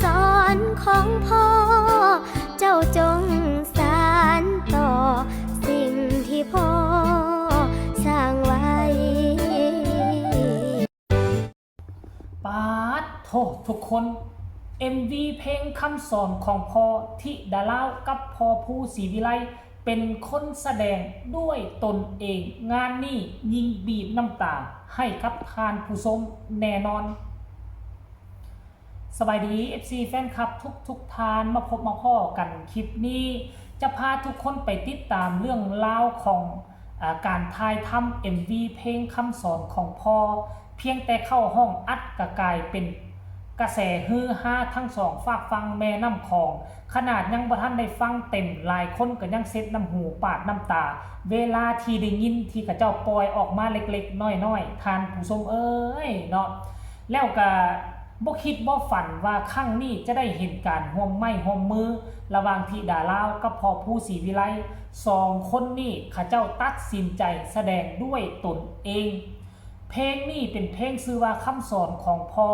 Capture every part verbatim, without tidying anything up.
สอนของพ่อ เจ้าจงสานต่อ สิ่งที่พ่อสร้างไว้ ปาดโทษทุกคน เอ็มวี เพลงคำสอนของพ่อธิดาลาวกับพ่อภูศรีวิไล เป็นคนแสดงด้วยตนเอง งานนี้ยิ่งบีบน้ำตาให้กับท่านผู้ชมแน่นอน สบายดี เอฟซี แฟนคลับทุกทุกๆท่าน มาพบมาพ้อกันคลิปนี้ จะพาทุกคนไปติดตามเรื่องราวของอาการถ่ายทำ เอ็มวี เพลงคำสอนของพ่อ เพียงแต่เข้าห้องอัดก็กลายเป็นกระแสฮือฮาทั้งสองฟากฝั่งแม่น้ำของ ขนาดยังบ่ทันได้ฟังเต็ม หลายคนก็ยังเช็ดน้ำหูปาดน้ำตา เวลาที่ได้ยินที่เขาเจ้าปล่อยออกมาเล็กๆน้อยๆ ท่านผู้ชมเอ้ยเนาะ แล้วก็บ่คิดบ่ฝันว่าครั้งนี้จะได้เห็นการร่วมไม้ร่วมมือระหว่างธิดาลาวกับพ่อภูศรีวิไล สองคนนี้เขาเจ้าตัดสินใจแสดงด้วยตนเอง เพลงนี้เป็นเพลงชื่อว่าคำสอนของพ่อ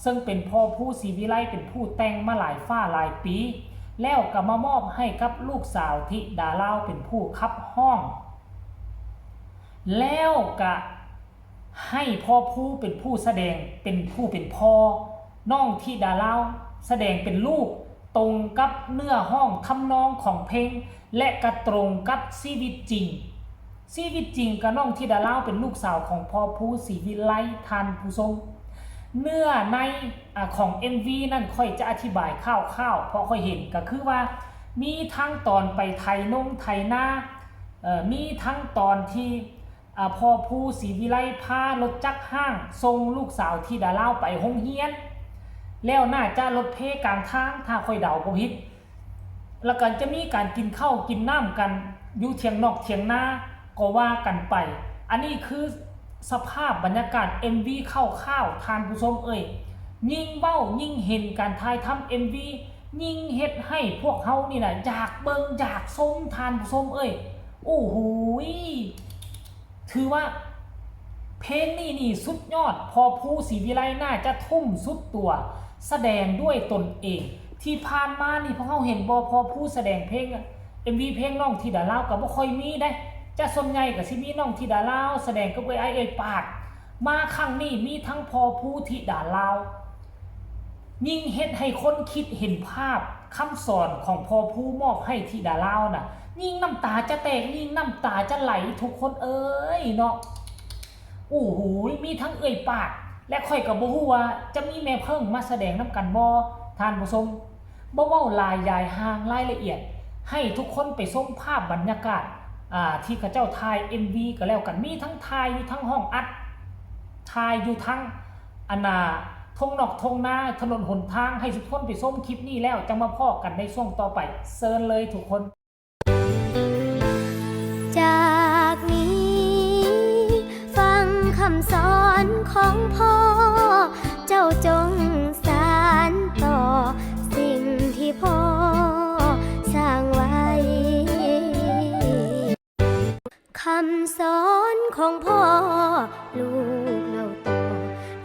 ซึ่งเป็นพ่อภูศรีวิไลเป็นผู้แต่งมาหลายฟ้าหลายปี แล้วก็มามอบให้กับลูกสาวธิดาลาวเป็นผู้ขับฮ้อง แล้วก็ให้พ่อภูเป็นผู้แสดง เป็นผู้เป็นพ่อ น้องธิดาลาวแสดงเป็นลูก ตรงกับเนื้อฮ้องทำนองของเพลง และกระตรงกับชีวิตจริง ชีวิตจริงกับน้องธิดาลาวเป็นลูกสาวของพ่อภูศรีวิไล ท่านผู้ชม เนื้อในอ่ะของ เอ็มวี นั่นค่อยจะอธิบายคร่าวๆ เพราะค่อยเห็นก็คือว่า มีทั้งตอนไปไถนงไถนา เอ่อ มีทั้งตอนที่อ่ะพ่อภูศรีวิไลพารถจักรห้างส่งลูกสาวธิดาลาวไปโรงเรียน แล้วน่าจะรถเพกลางทาง ถ้าค่อยเดาบ่ผิด แล้วก็จะมีการกินข้าวกินน้ำกันอยู่เถียงนอกเถียงนาก็ว่ากันไป อันนี้คือสภาพบรรยากาศ เอ็มวี คร่าวๆ ท่านผู้ชมเอ้ย ยิ่งเว้ายิ่งเห็นการถ่ายทำ เอ็มวี ยิ่งเฮ็ดให้พวกเฮานี่นะอยากเบิ่งอยากชม ท่านผู้ชมเอ้ย โอ้โหย ถือว่าเพลงนี้นี่สุดยอด พ่อภูศรีวิไลน่าจะทุ่มสุดตัว แสดงด้วยตนเอง ที่ผ่านมานี่พวกเฮาเห็นบ่ พ่อภูแสดงเพลง เอ็มวี เพลงน้องธิดาลาวก็บ่ค่อยมีเด้ จะส่วนใหญ่ก็สิมีน้องธิดาลาวแสดงกับเอื้อยไอเอื้อยปาด มาครั้งนี้มีทั้งพ่อภูธิดาลาว ยิ่งเฮ็ดให้คนคิดเห็นภาพคำสอนของพ่อภูมอบให้ธิดาลาวน่ะ ยิ่งน้ำตาจะแตก ยิ่งน้ำตาจะไหล ทุกคนเอ้ยเนาะ โอ้โห มีทั้งเอื้อยปาด และข้อยก็บ่ฮู้ว่าจะมีแม่เพิ่งมาแสดงนำกันบ่ ท่านผู้ชม บ่เว้าหลายยายห่างรายละเอียด ให้ทุกคนไปชมภาพบรรยากาศ อ่า ที่เขาเจ้าถ่าย เอ็มวี ก็แล้วกัน มีทั้งถ่ายอยู่ทั้งห้องอัด ถ่ายอยู่ทั้ง อันน่ะ ท่งนอกท่งนา ถนนหนทาง ให้ทุกคนไปชมคลิปนี้แล้วจั่งมาพ้อกันในช่วงต่อไป เชิญเลยทุกคน จากนี้ ฟังคำสอนของพ่อ เจ้าจงสานต่อ สิ่งที่พ่อสร้างไว้ คำสอนของพ่อ ลูกเล่าต่อ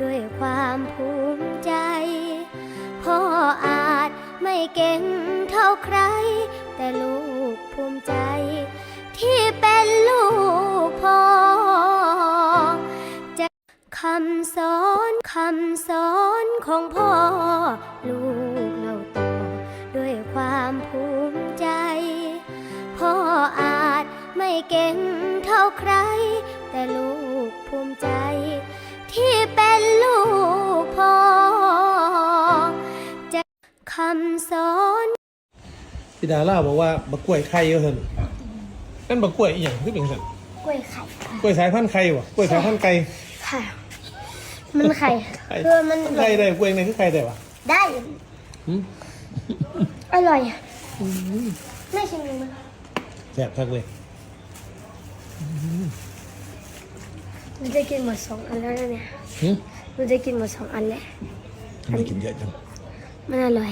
ด้วยความภูมิใจ พ่ออาจไม่เก่งเท่าใคร แต่ลูกภูมิใจ ที่เป็นลูกพ่อ คำสอน คำสอนของพ่อ ลูกเล่าต่อด้วยความภูมิใจ พ่ออาจไม่เก่งเท่าใคร แต่ลูกภูมิใจ ที่เป็นลูกพ่อ จะ คำสอน ธิดาลาวบอกว่าบักกล้วยไข่ว่าซั่นนั่นบักกล้วยอีหยังคือเป็นซั่น กล้วยไข่ค่ะ กล้วยสายพันธุ์ไข่บ่กล้วยสายพันธุ์ไก่ ค่ะ มันไข่ ไข่ คือมัน ไข่ได้กล้วยนี่คือไข่ได้บ่ ได้ หืม อร่อย ไม่ชิมดูไหม แซ่บคักเลย หนูจะกินหมดสองอันแล้วนะเนี่ย หืม หนูจะกินหมดสองอันแล้ว ทำไมกินเยอะจัง มันอร่อย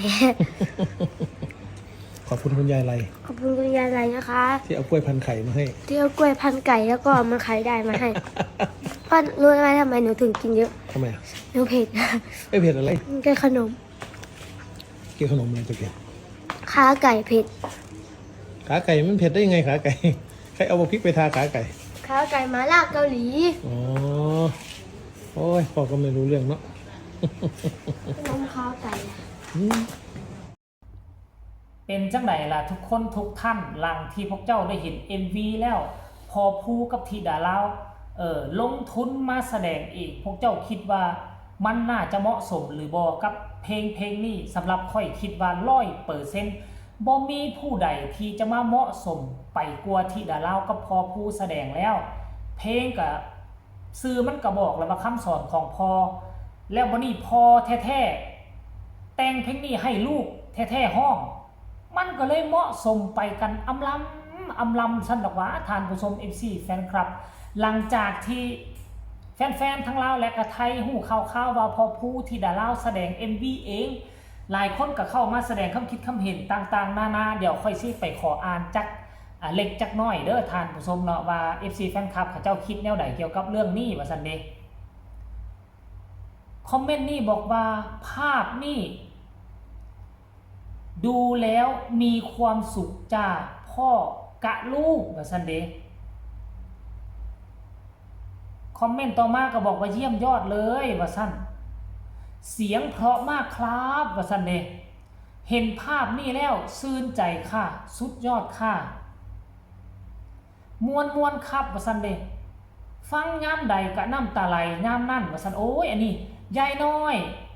ขอบคุณคุณยายไล ขอบคุณคุณยายไลนะคะ ที่เอากล้วยพันไข่มาให้ ที่เอากล้วยพันไก่แล้วก็เอามาไข่ได้มาให้ เพราะรู้ไหมทำไมหนูถึงกินเยอะ ทำไมอ่ะ หนูเผ็ด ไม่เผ็ดอะไร มันแค่ขนม กินขนมอะไรจะเผ็ด ขาไก่เผ็ด ขาไก่มันเผ็ดได้ยังไงขาไก่ ใครเอาบักพริกไปทาขาไก่ ขาไก่หม่าล่าเกาหลี อ๋อ โอ้ย พ่อก็ไม่รู้เรื่องเนาะ ขนมขาไก่ อืม เป็นจังไดล่ะทุกคนทุกท่าน หลังที่พวกเจ้าได้เห็น เอ็มวี แล้ว พ่อภูกับธิดาลาว เออ ลงทุนมาแสดงเอง พวกเจ้าคิดว่ามันน่าจะเหมาะสมหรือบ่กับเพลงเพลงนี้ สำหรับข้อยคิดว่าร้อยเปอร์เซ็นต์ บ่มีผู้ใดที่จะมาเหมาะสมไปกว่าธิดาลาวกับพ่อภูแสดงแล้ว เพลงก็ ชื่อมันก็บอกแล้วว่าคำสอนของพ่อ แล้วบัดนี้พ่อแท้ๆ แต่งเพลงนี้ให้ลูกแท้ๆ ฮ้อง มันก็เลยเหมาะสมไปกันอำลำอำลำซั่นดอกหว่า ท่านผู้ชม เอฟซี แฟนคลับ หลังจากที่แฟนๆ ทั้งลาวและก็ไทยฮู้ข่าวๆ ว่าพ่อภูธิดาลาวแสดง เอ็มวี เอง หลายคนก็เข้ามาแสดงความคิดความเห็นต่างๆ นานา เดี๋ยวข้อยสิไปขออ่านจัก อ่ะ เล็กจักน้อยเด้อท่านผู้ชมเนาะ ว่า เอฟซี แฟนคลับเขาเจ้าคิดแนวใดเกี่ยวกับเรื่องนี้ว่าซั่นเด้ คอมเมนต์นี้บอกว่าภาพนี้ ดูแล้วมีความสุขจ้าพ่อกะลูกว่าซั่นเด้ คอมเมนต์ต่อมาก็บอกว่าเยี่ยมยอดเลยว่าซั่น เสียงเพราะมากครับว่าซั่นเด้ เห็นภาพนี้แล้วซื่นใจค่ะ สุดยอดค่ะ ม่วนม่วนครับว่าซั่นเด้ ฟังยามใดก็น้ำตาไหลยามนั้นว่าซั่น โอ้ย อันนี้ยายน้อย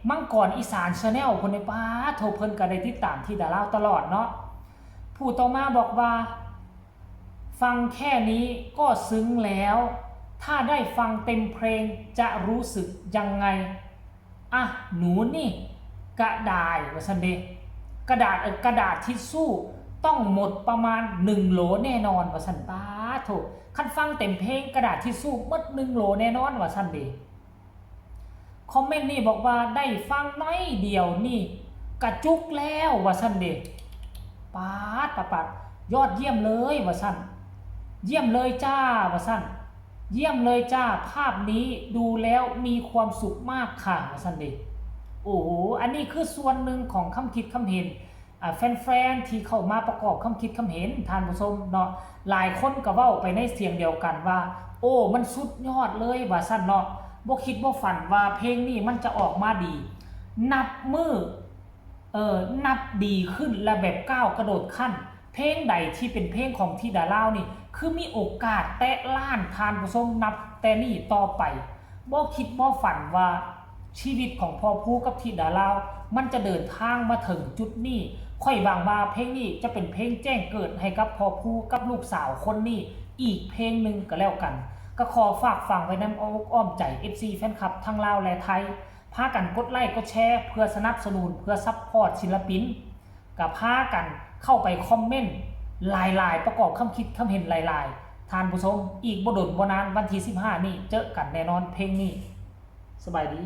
มังกรอีสาน Channel เพิ่นได้ ป๊าดโธ่ เพิ่นก็ได้ติดตามธิดาลาวตลอดเนาะ ผู้ต่อมาบอกว่า ฟังแค่นี้ก็ซึ้งแล้ว ถ้าได้ฟังเต็มเพลงจะรู้สึกยังไง อ่ะ หนูนี่ กระดาษว่าซั่นเด้ กระดาษ เออ กระดาษทิชชู่ต้องหมดประมาณหนึ่งโหลแน่นอนว่าซั่น ป๊าดโธ่ คันฟังเต็มเพลงกระดาษทิชชู่หมดหนึ่งโหลแน่นอนว่าซั่นเด้ คอมเมนต์นี้บอกว่าได้ฟังน้อยเดียวนี่กระจุกแล้วว่าซั่นเด้ ป๊าด ป๊าด ป๊าด ยอดเยี่ยมเลยว่าซั่น เยี่ยมเลยจ้าว่าซั่น เยี่ยมเลยจ้า ภาพนี้ดูแล้วมีความสุขมากค่ะว่าซั่นเด้ โอ้โห อันนี้คือส่วนหนึ่งของคำคิดคำเห็น อ่า แฟนๆ ที่เข้ามาประกอบคำคิดคำเห็น ท่านผู้ชมเนาะ หลายคนก็เว้าไปในเสียงเดียวกันว่า โอ้ มันสุดยอดเลยว่าซั่นเนาะ บ่คิดบ่ฝันว่าเพลงนี้มันจะออกมาดี นับมื้อ เออ นับดีขึ้นและแบบก้าวกระโดดขั้น เพลงใดที่เป็นเพลงของธิดาลาวนี่ คือมีโอกาสแตะล้าน ท่านผู้ชม นับแต่นี้ต่อไป บ่คิดบ่ฝันว่าชีวิตของพ่อภูกับธิดาลาว มันจะเดินทางมาถึงจุดนี้ ข้อยหวังว่าเพลงนี้จะเป็นเพลงแจ้งเกิดให้กับพ่อภูกับลูกสาวคนนี้อีกเพลงหนึ่งก็แล้วกัน ก็ขอฝากฝังไว้ในอ้อมอกอ้อมใจ เอฟซี แฟนคลับทั้งลาวและไทย พากันกดไลค์กดแชร์เพื่อสนับสนุน เพื่อซัพพอร์ตศิลปิน ก็พากันเข้าไปคอมเมนต์หลายๆ ประกอบคำคิดคำเห็นหลายๆ ท่านผู้ชม อีกบ่ดนบ่นานวันที่สิบห้านี้เจอกันแน่นอนเพลงนี้ สบายดี